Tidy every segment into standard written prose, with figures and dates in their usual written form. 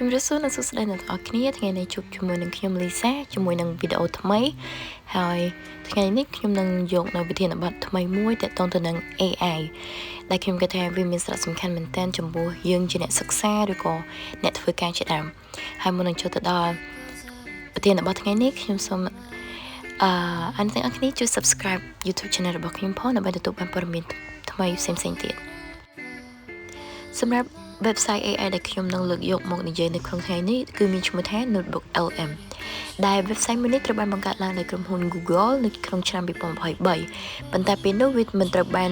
ជំរាបសួរនិងសួស្តីអ្នកទាំងអស់គ្នាថ្ងៃនេះជួបជាមួយនឹងខ្ញុំលីសាជាមួយនឹងវីដេអូថ្មីហើយថ្ងៃនេះខ្ញុំនឹងយកនៅវិធានបទថ្មីមួយទាក់ទងទៅនឹង AI ដែលខ្ញុំគិតថាវាមានសារៈសំខាន់មែនទែនចំពោះយើងជាអ្នកសិក្សាឬក៏អ្នកធ្វើការជាដើមហើយមុននឹងចូលទៅដល់ប្រធានបទថ្ងៃនេះខ្ញុំសូមអឺអរទាំងអស់គ្នាជួយ Subscribe YouTube Channel របស់ខ្ញុំផងដើម្បីទទួលបានព័ត៌មានថ្មីផ្សេងៗទៀតសម្រាប់ website AI ដែលខ្ញុំនឹងលើកយកមកនិយាយនៅក្នុងថ្ងៃនេះគឺមានឈ្មោះថា Notebook LM ដែល website មួយនេះត្រូវបានបង្កើតឡើងដោយក្រុមហ៊ុន Google នៅក្នុងឆ្នាំ2023ប៉ុន្តែពេលនោះវាមិនត្រូវបាន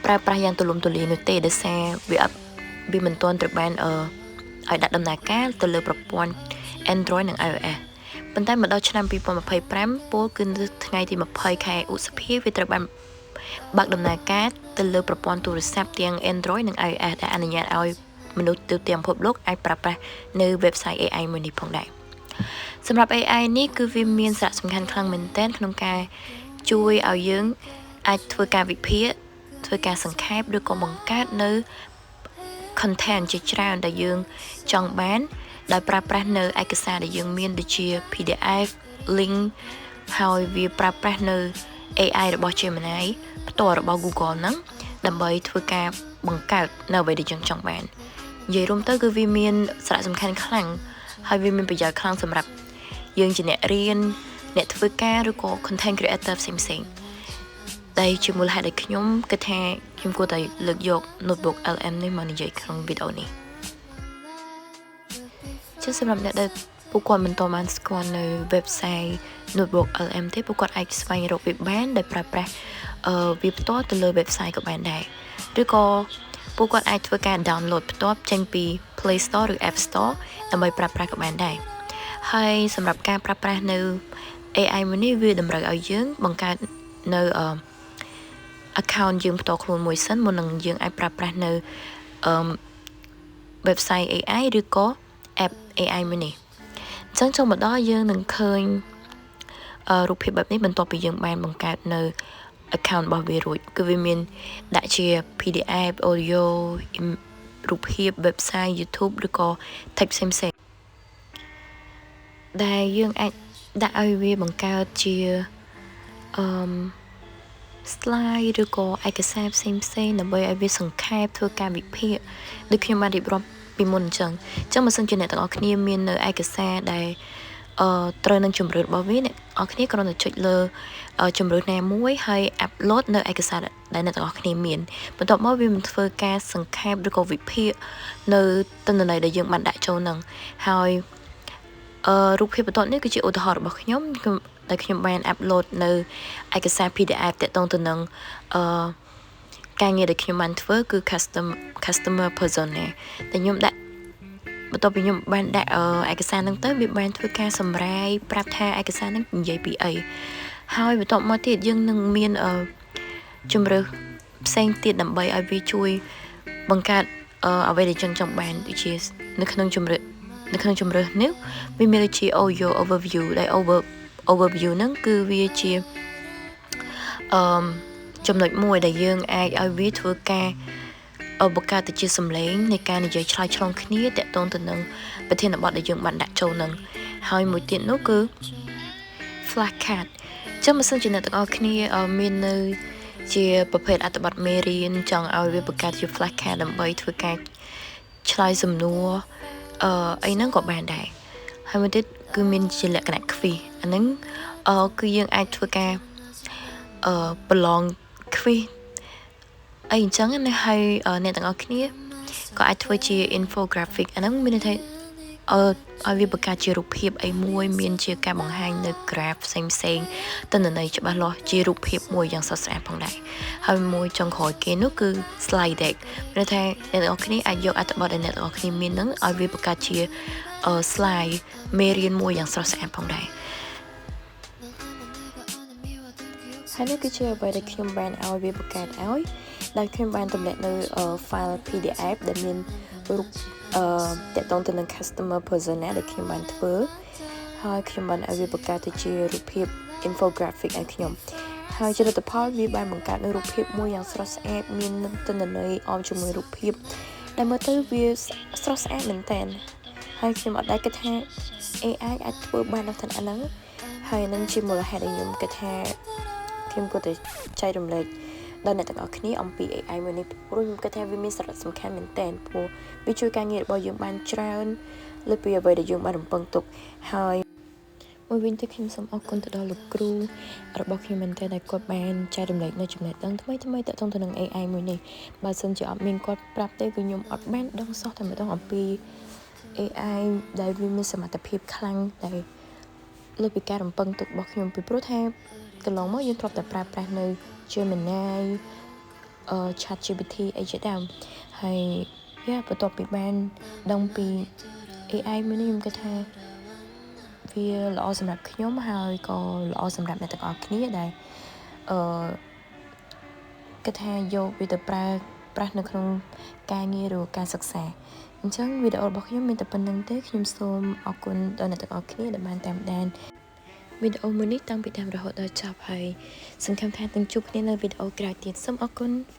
ប្រើប្រាស់យ៉ាងទូលំទូលាយនោះទេដោយសារវាអត់វាមិនទាន់ត្រូវបានអឺឲ្យដាក់ដំណើរការទៅលើប្រព័ន្ធ Android និង iOS ប៉ុន្តែមកដល់ឆ្នាំ2025ពោលគឺនៅថ្ងៃទី20ខែឧសភាវាត្រូវបានបើកដំណើរការទៅលើប្រព័ន្ធទូរស័ព្ទទាំង Android និង iOS ដែលអនុញ្ញាតឲ្យមនុស្សទូទាំងពិភពលោកអាចប្រើប្រាស់នៅ website AI មួយនេះផងដែរសម្រាប់ AI នេះគឺវាមានសារៈសំខាន់ខ្លាំងមែនទែនក្នុងការជួយឲ្យយើងអាចធ្វើការវិភាគធ្វើការសង្ខេបឬក៏បង្កើតនៅ content ជាច្រើនដែលយើងចង់បានដោយប្រើប្រាស់នៅឯកសារដែលយើងមានដូចជា PDF link ហើយវាប្រើប្រាស់នៅ AI របស់ Gemini ផ្ទាល់របស់ Google ហ្នឹងដើម្បីធ្វើការបង្កើតនៅអ្វីដែលយើងចង់បាននិយាយរួមទៅគឺវាមានសារៈសំខាន់ខ្លាំងហើយវាមានប្រយោជន៍ខ្លាំងសម្រាប់យើងជាអ្នករៀនអ្នកធ្វើការឬក៏ content creator ផ្សេងផ្សេងដែលជាមូលហេតុដែលខ្ញុំគិតថាខ្ញុំគួរតែលើកយក notebook LM នេះមកនិយាយក្នុងវីដេអូនេះជាសម្រាប់អ្នកដែលពួកគាត់មិនទាន់បានស្គាល់នៅ website notebook LM ទេពួកគាត់អាចស្វែងរកវាបានដោយប្រើប្រាស់អឺវាផ្ទាល់ទៅលើ website ក៏បានដែរឬក៏ពួកគាត់អាចធ្វើការ download ផ្ទាល់ចេញពី Play Store ឬ App Store ដើម្បីប្រើប្រាស់ក៏បានដែរហើយសម្រាប់ការប្រើប្រាស់នៅ AI មួយនេះវាតម្រូវឲ្យយើងបង្កើតនៅអឺ account យើងផ្ទាល់ខ្លួនមួយសិនមុននឹងយើងអាចប្រើប្រាស់នៅអឺ website AI ឬក៏ app AI មួយនេះអញ្ចឹងចូលមកដល់យើងនឹងឃើញរូបភាពបែបនេះបន្ទាប់ពីយើងបានបង្កើតនៅ account របស់វារួចគឺវាមានដាក់ជា PDF audio រូបភាព website YouTube ឬក៏ text ផ្សេងៗដែលយើងអាចដាក់ឲ្យវាបង្កើតជាអឺ slide ឬក៏ឯកសារផ្សេងផ្សេងដើម្បីឲ្យវាសង្ខេបធ្វើការវិភាគដូចខ្ញុំបានរៀបរាប់ពីមុនអញ្ចឹងអញ្ចឹងបើសិនជាអ្នកទាំងអស់គ្នាមាននៅឯកសារដែលអឺត្រូវនឹងជម្រើសរបស់វាអ្នកអស់គ្នាគ្រាន់តែចុចលើជម្រើសណាមួយហើយ upload នៅឯកសារដែលអ្នកទាំងអស់គ្នាមានបន្ទាប់មកវានឹងធ្វើការសង្ខេបឬក៏វិភាគនៅទិន្នន័យដែលយើងបានដាក់ចូលនឹងហើយអឺរូបភាពបន្ទាប់នេះគឺជាឧទាហរណ៍របស់ខ្ញុំដែលខ្ញុំបាន upload នៅឯកសារ PDF ទាក់ទងទៅនឹងអឺការងារដែលខ្ញុំបានធ្វើគឺ customer persona តែខ្ញុំដាក់បន្ទាប់ពីខ្ញុំបានដាក់ឯកសារហ្នឹងទៅវាបានធ្វើការសម្រាយប្រាប់ថាឯកសារហ្នឹងនិយាយពីអីហើយបន្ទាប់មកទៀតយើងនឹងមានជម្រើសផ្សេងទៀតដើម្បីឲ្យវាជួយបង្កើតអ្វីដែលយើងចង់បានដូចជានៅក្នុងជម្រើសនៅក្នុងជម្រើសនេះវាមានដូចជា audio overview ដែល overview ហ្នឹងគឺវាជាអឺចំណុចមួយដែលយើងអាចឲ្យវាធ្វើការបង្កើតទៅជាសម្លេងនៃការនិយាយឆ្លើយឆ្លងគ្នាទាក់ទងទៅនឹងប្រធានបទដែលយើងបានដាក់ចូលនឹងហើយមួយទៀតនោះគឺ flashcard ចឹងបើសិនជាអ្នកទាំងអស់គ្នាមាននៅជាប្រភេទអត្ថបទមេរៀនចង់ឲ្យវាបង្កើតជា flashcard ដើម្បីធ្វើការឆ្លើយសំណួរអឺអីហ្នឹងក៏បានដែរហើយមួយទៀតគឺមានជាលក្ខណៈ quiz អាហ្នឹងអឺគឺយើងអាចធ្វើការអឺប្រឡង quiz អីអញ្ចឹងណាហើយអ្នកទាំងអស់គ្នាក៏អាចធ្វើជា infographic អាហ្នឹងមានន័យថាអឺឲ្យវាបង្កើតជារូបភាពអីមួយមានជាការបង្ហាញនៅ graph ផ្សេងផ្សេងទិន្នន័យច្បាស់លាស់ជារូបភាពមួយយ៉ាងស្រស់ស្អាតផងដែរហើយមួយចុងក្រោយគេនោះគឺ slide deck មានន័យថាអ្នកទាំងអស់គ្នាអាចយកអត្ថបទដែលអ្នកទាំងអស់គ្នាមានហ្នឹងឲ្យវាបង្កើតជា slide មេរៀនមួយយ៉ាងស្រស់ស្អាតផងដែរហើយនេះគឺជាអ្វីដែលខ្ញុំបានឲ្យវាបង្កើតឲ្យដោយខ្ញុំបានទម្លាក់នៅ file PDF ដែលមានរូបអឺទាក់ទងទៅនឹង customer persona ដែលខ្ញុំបានធ្វើហើយខ្ញុំបានឲ្យវាបង្កើតទៅជារូបភាព infographic ឲ្យខ្ញុំហើយជាលទ្ធផលវាបានបង្កើតនៅរូបភាពមួយយ៉ាងស្រស់ស្អាតមានទិន្នន័យអមជាមួយរូបភាពដែលមើលទៅវាស្រស់ស្អាតមែនតើ។ ហើយខ្ញុំអត់ដែលគិតថា AI អាចធ្វើបានដល់ថ្នាក់ហ្នឹងហើយនឹងជាមូលហេតុដែលខ្ញុំគិតថាខ្ញុំគួរតែចែករំលែកដល់អ្នកទាំងអស់គ្នាអំពី AI មួយនេះព្រោះខ្ញុំគិតថាវាមានសារៈសំខាន់មែនទែនព្រោះវាជួយការងាររបស់យើងបានច្រើនលើសពីអ្វីដែលយើងបានរំពឹងទុកហើយមួយវិញទៀតខ្ញុំសូមអរគុណទៅដល់លោកគ្រូរបស់ខ្ញុំមែនទែនដែលគាត់បានចែករំលែកនៅចំណេះដឹងថ្មីថ្មីទាក់ទងទៅនឹង AI មួយនេះបើសិនជាអត់មានគាត់ប្រាប់ទេគឺខ្ញុំអត់បានដឹងសោះតែម្ដងអំពី AI ដែលវាមានសមត្ថភាពខ្លាំងដែលលើសពីការរំពឹងទុករបស់ខ្ញុំពីព្រោះថាកន្លងមកយើងធ្លាប់តែប្រើប្រាស់នៅ Gemini ChatGPT អីជាដើមហើយយ៉ាបន្ទាប់ពីបានដឹងពី AI មួយនេះខ្ញុំគិតថាវាល្អសម្រាប់ខ្ញុំហើយក៏ល្អសម្រាប់អ្នកទាំងអស់គ្នាដែលអឺគិតថាយកវាទៅប្រើប្រាស់នៅក្នុងការងារឬការសិក្សាអញ្ចឹងវីដេអូរបស់ខ្ញុំមានតែប៉ុណ្ណឹងទេខ្ញុំសូមអរគុណដល់អ្នកទាំងអស់គ្នាដែលបានតាមដានវីដេអូមួយនេះតាំងពីដើមរហូតដល់ចប់ហើយសង្ឃឹមថានឹងជួបគ្នានៅវីដេអូក្រោយទៀតសូមអរគុណ។